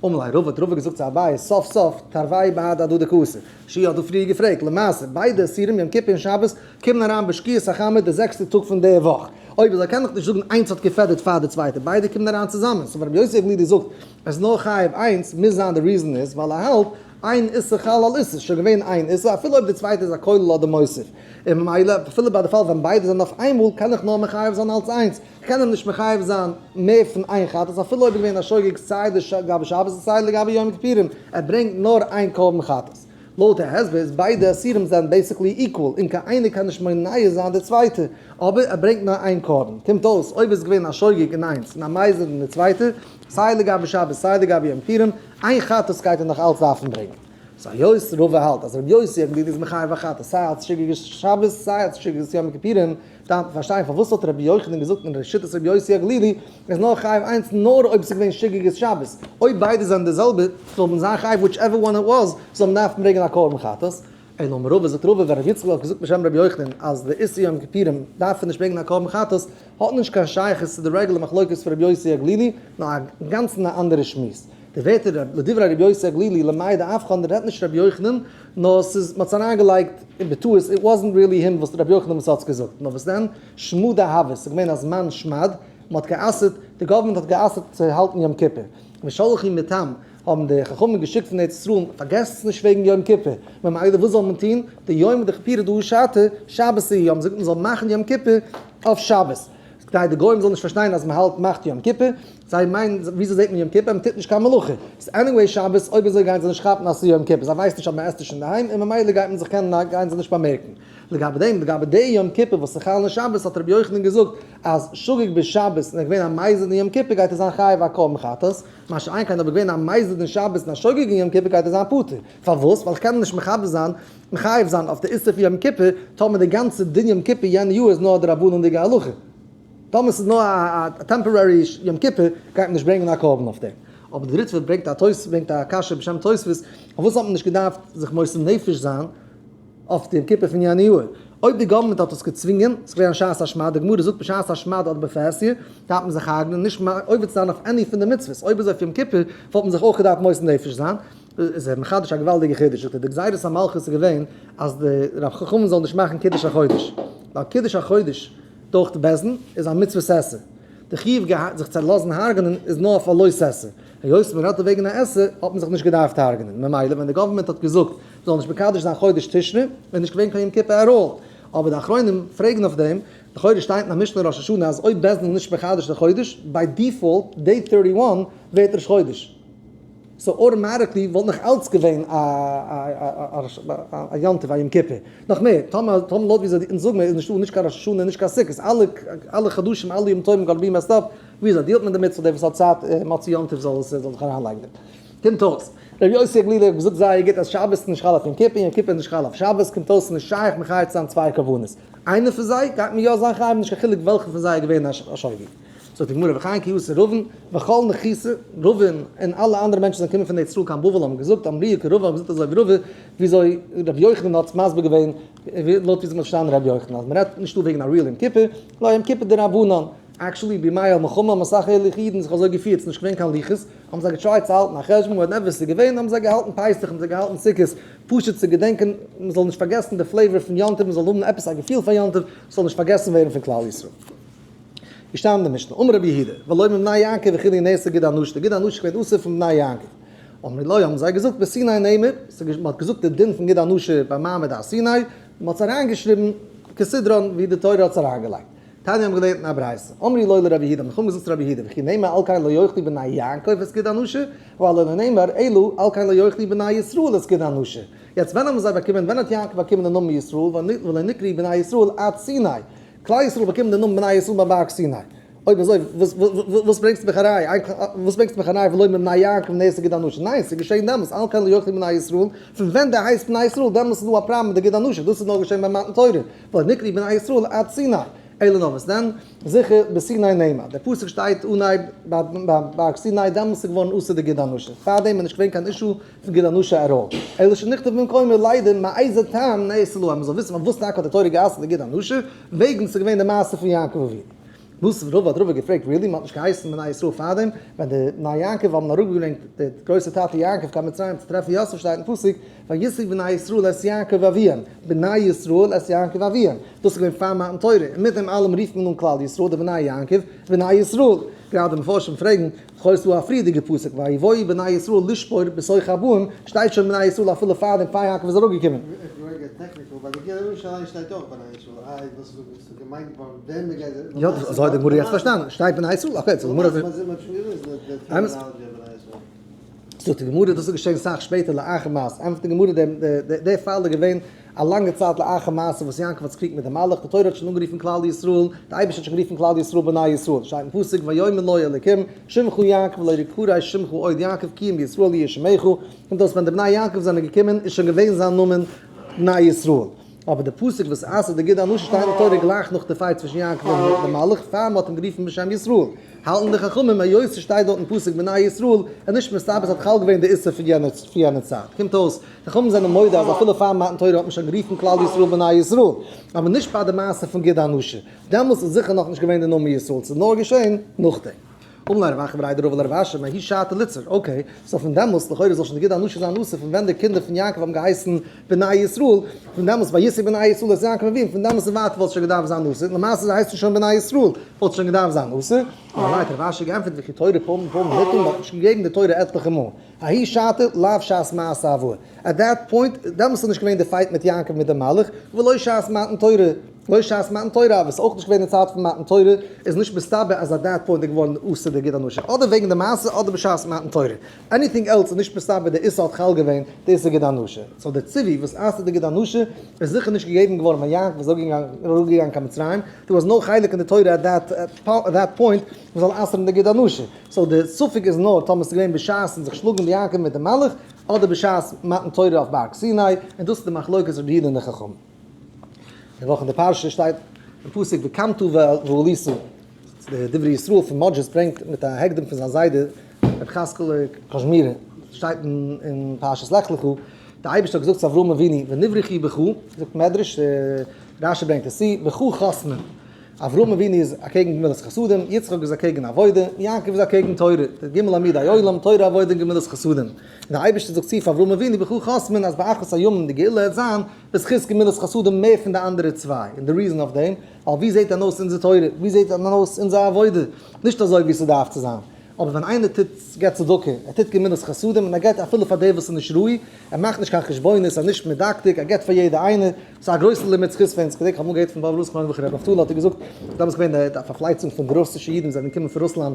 אמר ליה רבא האט רבא געזאגט צו אביי סוף סוף תרווייהו בהדי הדדי קאתי שיע האט דא פריער געפרעגט למעשה ביידע איסורים יום כיפור און שבת קומען אריין בשקיעת החמה די זעקסטע טאג פון די וואך אויב אזוי קען איך נישט זאגן איינס האט געפעדערט פאר די צווייטע ביידע קומען אריין צוזאמען so ווען רבי יוסי הגלילי זאגט עס איז נאר חייב איינס מוז זיין די reason איז ווייל ער האלט אין איסור חל על איסור שוין געווען איין איסור אפילו אויב די צווייטע איז א כולל אדער מוסיף און ממילא אפילו ביי די פאל ווען ביידע זענען אויף איינמאל קען איך נאר מחייב זיין אלץ איינס. כ'קען אים נישט מחייב זיין מער פון איין חטאת אפילו אויב איז געווען א שוגג סיי לגבי שבת און סיי לגבי יום כיפורים, ער ברענגט נאר איין קרבן חטאת. לויט די הסבר איז ביידע איסורים זענען basically equal און קיין איינער קען נישט מונע זיין די צווייטע, אבער ער ברענגט נאר איין קרבן. קומט אויס אויב איז געווען א שוגג אין איינס און א מזיד אין די צווייטע, סיי לגבי שבת סיי לגבי יום כיפורים, איין חטאת גייט ער נאך אלץ דארפן ברענגען. so היות רבא האלט אז רבי יוסי הגלילי איז מחייב א חטאת סיי אלץ שגגת שבת סיי אלץ שגגת יום כיפורים, דארף מען פארשטיין פארוואס האט רבי יוחנן געזאגט אין שיטת רבי יוסי הגלילי איז נאר חייב איינס נאר אויב ס'איז געווען שגגת שבת, אויב ביידע זענען די זעלבע זאל מען זיין חייב whichever one it was זאל מען דארפן ברענגען א קרבן חטאת, אלא אמר רבא זאגט רבא ווען רבי יצחק האט געזאגט בשם רבי יוחנן אז די איסור יום כיפורים דארף מען נישט ברענגען א קרבן חטאת האט נישט קיין שייכות צו די regular מחלוקת פון רבי יוסי הגלילי נאר א גאנצן א אנדערע שמועס. די ווערטער לדברי רבי יוסי הגלילי למאי דאבחן רעדט נישט רבי יוחנן, נאר ס'איז מ'האט עס אריינגעלייגט אין בטעות, it wasn't really him וואס רבי יוחנן וואס האט עס געזאגט, נאר וואס דען, שמדא הוה, ס'איז געווען א זמן שמד, מ'האט גע'אסר'ט, די government האט גע'אסר'ט צו האלטן יום כיפור, ושלחו מתם, האבן די חכמים געשיקט פון ארץ ישראל, פארגעסטס נישט וועגן יום כיפור, ממילא וואס זאל מען טון, דיומא דכיפורי דהא שעתא, שבת הוא, האבן זיי געזאגט מ'זאל מאכן יום כיפור אויף שבת. כדי די גוים זאלן נישט פארשטיין אז מען האלט מאכט יום כיפור, זיי מיינען וויאזוי זעט מען יום כיפור, מען טוט נישט קיין מלאכה, ס'איז anyway שבת, אויב אזוי גייען זיי נישט כאפן אז ס'איז יום כיפור, זיי ווייסן נישט אז מען עסט נישט אינדערהיים און ממילא גייט מען זיך קענען גייען זיי נישט באמערקן. לגבי דעם, לגבי די יום כיפור וואס איז חל אין שבת האט רבי יוחנן געזאגט אז שוגג בשבת און ער איז געווען א מזיד אין יום כיפור גייט ער זיין חייב א קרבן חטאת, מה שאין כן אויב ער איז געווען א מזיד אין שבת און א שוגג אין יום כיפור גייט ער זיין פטור. פארוואס? ווייל איך קען נישט מחבר זיין מחייב זיין אויף די איסור פון יום כיפור, טאמער די גאנצע דין יום כיפור יענע יאר איז נאר א דרבנן'דיגע הלכה. טאמער ס'איז נאר א temporary יום כיפור, גייט מען נישט ברענגען א קרבן אויף דעם. אבער די ריטב"א ברענגט א תוס' ברענגט א קשיא בשם תוספות, פארוואס האט מען נישט געדארפט זיך מוסר נפש זיין אויף די יום כיפור פון יענע יאר? אויב די government האט עס געצווינגען, ס'איז געווען א שעת השמד, די גמרא זאגט בשעת השמד אדער בפרהסיא, דארף מען זיך הרג'נען, נישט עובר צו זיין אויף any פון די מצוות. אויב אזוי אויף יום כיפור וואלט מען זיך אויך געדארפט מוסר נפש זיין. איז ער מחדש א געוואלדיגע חידוש, זאגט ער די גזירת המלכות איז געווען אז די רב חכמים זאלן נישט מאכן קידוש החודש, ווייל קידוש החודש דורך די בית דין איז א מצוות עשה, די חיוב זיך צו לאזן הרג'נען איז נאר אויף א לא תעשה, היות מען רעדט דא וועגן א עשה האט מען זיך נישט געדארפט הרג'נען, ממילא ווען די government האט געזאגט מען זאל נישט מקדש זיין חודש תשרי איז נישט געווען קיין יום כיפור at all, אבער די אחרונים פרעגן אויף דעם, לכאורה שטייט אין א משנה ראש השנה אז אויב בית דין איז נישט מחדש די חודש, by default day 31 ווערט ראש חודש. so automatically וואלט נאך אלץ געווען א יום טוב א יום כיפור. נאך מער, טאמער לויט ווי אזוי אונז זאגן מיר איז נישטא נישט קיין ראש השנה נישט קיין סוכות, אלע אלע חדשים אלע ימים טובים gonna be messed up, ווי אזוי deal ט מען דערמיט so דער וואס האט צייט מוצאי יום טוב זאל עס זאל זיך אריינלייגן דערין. קומט אויס, רבי יוסי הגלילי האט געזאגט זייער גוט אז שבת איז נישט חל אויף יום כיפור, יום כיפור איז נישט חל אויף שבת, קומט אויס ס'איז נישט שייך מחייב צו זיין צוויי קרבנות, איינער פון זיי גייט מען יא זיין חייב נישט קיין חילוק וועלכע פון זיי איז געווען א שוגג. זאגט די גמרא וכן כי אתא רבין וכל נחותא, רבין און אלע אנדערע מענטשן זענען געקומען פון ארץ ישראל קיין בבל האבן געזאגט אמרוה כרבא האבן געזאגט אזוי ווי רבא, וויאזוי רבי יוחנן האט מסביר געווען לויט וויאזוי מ'האט פארשטאנען רבי יוחנן אז מ'רעדט נישט דא וועגן א real יום כיפור, נאר יום כיפור דרבנן. Actually בימי המלחמה האבן אסאך ערליכע אידן זיך אזוי געפירט, ס'איז נישט געווען קיין לוחות, האבן זיי גע try ט צו האלטן א חשבון whenever ס'איז געווען האבן זיי געהאלטן פסח האבן זיי געהאלטן סוכות, פשוט צו געדענקען מ'זאל נישט פארגעסן די flavor פון יום טוב, מ'זאל האבן עפעס א געפיל פאר יום טוב, ס'זאל נישט פארגעסן ווערן פון כלל ישראל. געשטאנען אין די משנה, אמר רבי יהודה, ולא מבני יעקב וכו' נאסר גיד הנשה, די גיד הנשה געווען אסור פון בני יעקב. אמרו לו האבן זיי געזאגט בסיני נאמר, מ'האט געזאגט די דין פון גיד הנשה ביי מעמד הר סיני, מ'האט עס אריינגעשריבן כסדרן ווי די תורה האט עס אריינגעלייגט. תניא האבן געלערנט אין א ברייתא, אמרו לו לרבי יהודה, האבן חכמים געזאגט צו רבי יהודה, וכי נאמר על כן לא יאכלו בני יעקב את גיד הנשה, והלא לא נאמר אלא על כן לא יאכלו בני ישראל את גיד הנשה. יעצט ווען האבן זיי באקומען, ווען האט יעקב באקומען די נאמען ישראל, ולא נקראו בני ישראל עד סיני, כלל ישראל באקומען די נאמען בני ישראל ביים בארג סיני. אויב אזוי וואס ברענגסטו מיך א ראיה? וואס ברענגסטו מיך א ראיה ולא מבני יעקב נאסר גיד הנשה? ניין, ס'איז געשען דעמאלס, על כן לא יאכלו בני ישראל, פון ווען די הייסט בני ישראל דעמאלס איז דא א פראבלעם מיט די גיד הנשה, דאס איז נאר געשען ביי מתן תורה, ולא נקראו בני ישראל עד סיני, אלא נאר וואס דען? זיכער בסיני נאמר, דער פסוק שטייט אנהייב ביים בארג סיני, דעמאלס איז געווארן אסור די גיד הנשה, פארדעם איז נישט געווען קיין issue פון גיד הנשה at all, אלא שנכתב במקומו לידע מאיזה טעם נאסר לו, אז מען זאל וויסן פארוואס טאקע האט די תורה גע'אסר'ט די גיד הנשה, וועגן ס'איז געווען די מעשה פון יעקב אבינו. וואס רבא האט רבא געפרעגט really? מ'האט נישט געהייסן בני ישראל פארדעם? ווען די בני יעקב האבן אראפגעברענגט די גרויסע טאטע יעקב קיין מצרים צו טרעפן יוסף שטייט אין פסוק וישאו בני ישראל את יעקב אביהם, בני ישראל את יעקב אביהם, דאס איז געווען פאר מתן תורה, און מיט דעם אלעם רופט מען אן כלל ישראל די בני יעקב בני ישראל, גראדע מפרשים פרעגן, לכאו' איז דא א פריערדיגע פסוק ויבואו בני ישראל לשפור בתוך הבאים, שטייט שוין בני ישראל אפילו פאר דעם פאר יעקב איז אראפגעקומען. יא, אזוי האט די גמרא יעצט פארשטאנען, שטייט בני ישראל, okay, so גמרא אמת. זאגט די גמרא דאס איז געשען סאך שפעטער לאחר מעשה, ענטפערט די גמרא דער פאל איז געווען א לאנגע צייט לאחר מעשה וואס יעקב האט זיך קריגט מיט די מלאך, די תורה האט שוין אנגערופן כלל ישראל, די אייבערשטער האט שוין גערופן כלל ישראל בני ישראל, שטייט אין פסוק ויאמר לו אלוקים שמך יעקב ולא יקרא שמך עוד יעקב כי אם ישראל יהיה שמך, קומט אויס ווען די בני יעקב זענען געקומען איז שוין געווען זיין נאמען בני ישראל. אבער די פסוק וואס אסר'ט די גיד הנשה שטייט אין די תורה גלייך נאך די fight צווישן יעקב און די מלאך פאר מ'האט אים גערופן בשם ישראל, האלטן די חכמים היות ס'שטייט דארט אין פסוק בני ישראל איז נישט מסתבר ס'האט חל געווען די איסור פון יענע צייט. קומט אויס די חכמים זענען מודה אז אפילו פאר מתן תורה האט מען שוין גערופן כלל ישראל בני ישראל, אבער נישט ביי די מעשה פון גיד הנשה, דעמאלס איז זיכער נאכנישט געווען די נאמען ישראל, ס'איז נאר געשען נאכדעם. אמר ליה רב אחא בריה דרבא לרב אשי מההיא שעתא ליתסר, okay, so פון דעמאלס לכאורה זאל שוין די גיד הנשה זיין אסור פון ווען די קינדער פון יעקב האבן געהייסן בני ישראל, פון דעמאלס וישאו בני ישראל את יעקב אביהם, פון דעמאלס און ווייטער וואלט שוין געדארפט זיין אסור, למעשה זיי הייסן שוין בני ישראל, וואלט שוין געדארפט זיין אסור, אמר ליה האט רב אשי געענטפערט וכי תורה פעמים פעמים ניתנה, מען האט נישט געגעבן די תורה עטליכע מאל, ההיא שעתא לאו שעת מעשה הוה, at that point, דעמאלס איז נישט געווען די fight מיט יעקב מיט די מלאך, ולא שעת מתן תורה. לא שעת מתן תורה אבער עס איז אויך נישט געווען די צייט פון מתן תורה, איז נישט מסתבר אז at that point איז געווארן אסור די גיד הנשה, אדער וועגן די מעשה אדער בשעת מתן תורה, anything else איז נישט מסתבר די איסור האט חל געווען די איסור גיד הנשה, so די ציווי וואס אסר'ט די גיד הנשה איז זיכער נישט געגעבן געווארן ווען יעקב איז אראפגעגאנגען קיין מצרים, there was no חלק אין די תורה at that point מען זאל אסר'ן די גיד הנשה, so די ספק איז נאר טאמער עס איז געווען בשעת'ן זיך שלאגן יעקב מיט די מלאך אדער בשעת מתן תורה אויף בארג סיני, און דאס איז די מחלוקת רבי יהודה און די חכמים. די וואך אין די פרשה שטייט אין פסוק וקמת ועלית, די דברי ישראל פון מאדזשיץ ברענגט מיט א הקדם פון זיין זיידע רבי חזקאל קאזשמירער, שטייט אין פרשת לך לך, די אייבערשטער האט געזאגט צו אברהם אבינו ונברכו בך, זאגט מדרש, רשי ברענגט עס צו, בך חותמין, אברהם אבינו איז אקעגן גמילות חסדים, יצחק איז אקעגן עבודה, יעקב איז אקעגן תורה, די ג' עמודי עולם, תורה עבודה און גמילות חסדים, און די אייבערשטער זאגט צו פאר אברהם אבינו בך חותמין אז באחרית הימים די גאולה העט זיין, בזכות גמילות חסדים מער פון די אנדערע צוויי, און די reason אויף דעם, ווייל ווי זעט דען אויס אונזער תורה, ווי זעט דען אויס אונזער עבודה, נישט אזוי ווי ס'דארף צו זיין, אבער ווען איינער טוט געבט צדקה, ער טוט גמילות חסדים און ער געבט אפילו פאר דער וואס איז נישט ראוי, ער מאכט נישט קיין חשבונות, ער איז נישט מדקדק, ער געבט פאר יעדער איינער, ס'איז א גרויסע לימוד זכות פאר אונז, כ'געדענק כ'האב אמאל געהערט פון באבא רז זכרונו לברכה ר' נפתלי האט ער געזאגט, דאמאלס איז געווען די פארפלייצונג פון די רוסישע אידן וואס זענען געקומען פון רוסלאנד.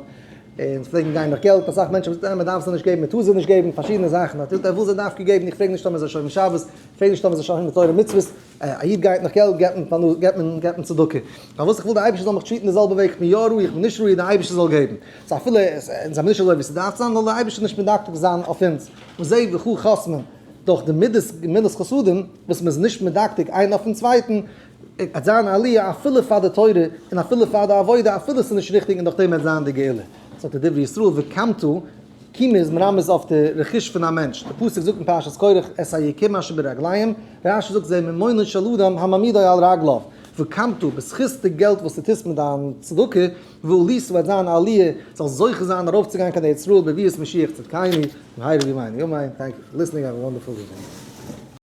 און פלעגן גיין נאך געלט, אסאך מענטשן האבן געזאגט, מען דארף זיי נישט געבן, מען טאר זיי נישט געבן, פארשידענע זאכן, האט ער געזאגט, ער וויל זיי דווקא געבן, איך פרעג נישט טאמער זיי שומרים שבת, איך פרעג נישט טאמער זיי שומרים תורה ומצוות, א איד גייט נאך געלט, געבט מען פרנסה, געבט מען, געבט מען צדקה. פארוואס איך וויל די אייבערשטער זאל מיך treat ן די זעלבע וועג, איך בין יא ראוי, איך בין נישט ראוי, די אייבערשטער זאל געבן. so אפילו אונז זעמיר נישט אזוי ווי ס'דארף זיין, זאל דער אייבערשטער נישט מדקדק זיין אויף אונז. וזה וכו' חסמין, דורך די מידות, גמילות חסדים, וואס מ'איז נישט מדקדק איינער אויפן צווייטן, וועט זיין א עליה אפילו פאר די תורה און אפילו פאר די עבודה, אפילו ס'איז נישט ריכטיג און דורך דעם וועט זיין די גאולה. זאגט דער דברי ישראל וקמת, קימה איז מרמז אויף די רכוש פון א מענטש, די פסוק זאגט אין פרשת קרח את היקום אשר ברגליהם, רשי זאגט זה ממונו של אדם המעמידו על רגליו, וקמת, בזכות די געלט וואס דו טוסט מיט דיין צדקה, ועלית וועט זיין א עליה, זאלסט זוכה זיין ארויפצוגיין קיין ארץ ישראל בביאת משיח צדקינו, במהרה בימינו אמן, thank you for listening, have a wonderful evening.